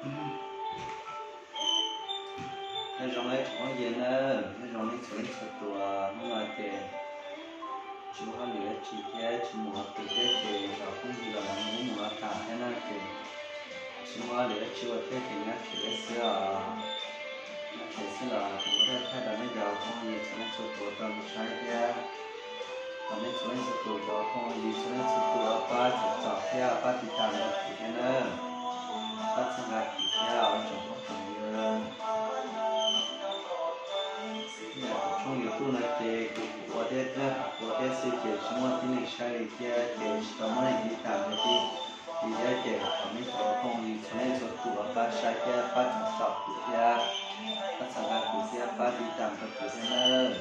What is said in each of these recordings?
Nyob zoo ib tsoom phooj ywg na, nyob zoo nej txhua leej txhua tus. Hnub no ces tsis muaj hauj lwm dab tsi thiab tsis mus ua twg thiab ces cov phooj ywg los lawv mus ub mus no tas thiab na ces tsis muaj hauj lwm dab tsi ua thiab ces nyob tsev xwb os. Nyob tsev xwb los kuv muab thaij thaij rau nej cov phooj ywg txhua leej txhua tus tau saib thiab. Thov nej txhua leej txhua tus cov phooj ywg txhua leej txhua tus pab tsom tsom thiab pab tiv tas rau kuv thiab na, pab txhawb nqa kuv thiab os tsoom phooj tsoom ywg. Yam kuv tshooj YouTube no ces kuv ua thiab thiab ua thiab xwb ces tsis muaj tib neeg saib li thiab ces tsis tau muaj leej tiv tas li thiab. Vim thiab ces thov nej cov phooj ywg txhua leej txhua tus pab saib thiab pab tsom tsom kuv thiab, pab txhawb nqa kuv thiab pab tiv tas rau kuv thiab nawb.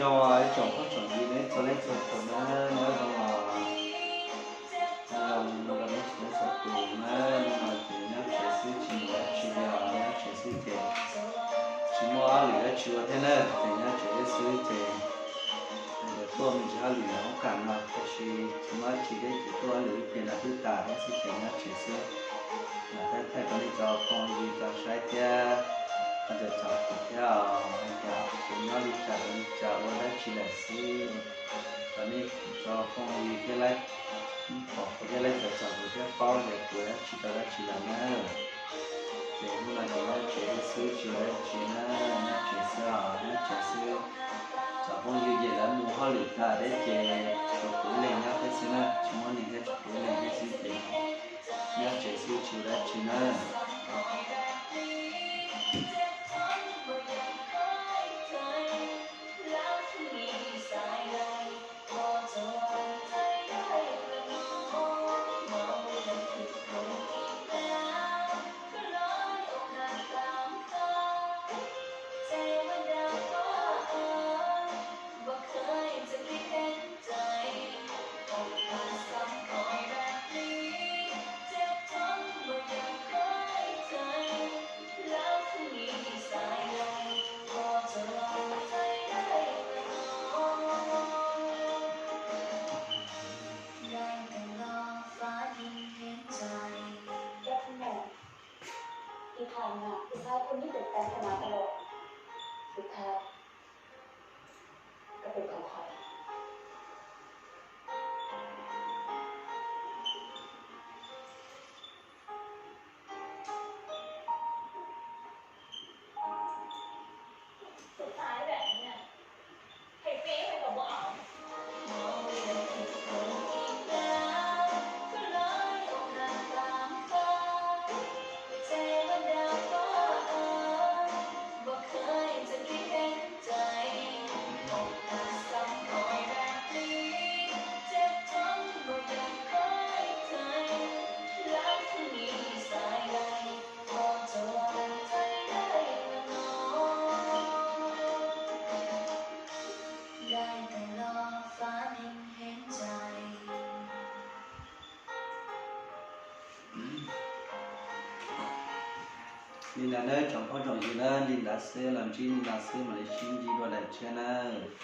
Nyob zoo ib tsoom phooj tsoom ywg nej txhua leej txhua tus na, nyob zoo os. Nyob zoo rau nej txhua leej txhua tus na, hnub no ces nyob tsev xwb tsis mus dab tsi li os, nyob tsev xwb ces tsis muaj hauj lwm dab tsi ua thiab na, ces nyob tsev xwb ces yuav tuaj me ntsis hauj lwm ntawm hoob kas no tab sis tsis muaj dab tsi thiab ces tuaj hauj lwm ib pliag no twb tas thiab xwb ces nyob tsev xwb. Lam thaij thaij rau nej cov phooj ywg tau saib thiab, cov txog kuv thiab os, hais tias kuv nyob li cas ua li cas ua dab tsi lawm xwb, rau nej cov phooj ywg thiab laib pom kuv thiab laib cov txog kuv thiab paub tias kuv dab tsi rau dab tsi lawm na. Ces hnub no ces nyob tsev xwb tsis ua dab tsi na, nyob tsev xwb os, nyob tsev xwb. Cov phooj ywg ces lawv mus hauj lwm tas thiab ces tshuav kuv ib leeg nyob thiab xwb na, tsis muaj neeg thiab tshuav kuv ib leeg thiab xwb ces nyob tsev xwb tsis ua dab tsi na. ผ่านมา สุดท้ายคุณนี่เปลี่ยนแปลงไปมาตลอด สุดท้ายก็เป็นของเขา สุดท้ายแบบนี้อะ ใครเป๊ะใครก็บ่เอา Li ntawd nawb tsoom phooj tsoom ywg nawb, li ntawd xwb los ntsib li no xwb mam li sib ntsib dua daim tshiab nawb.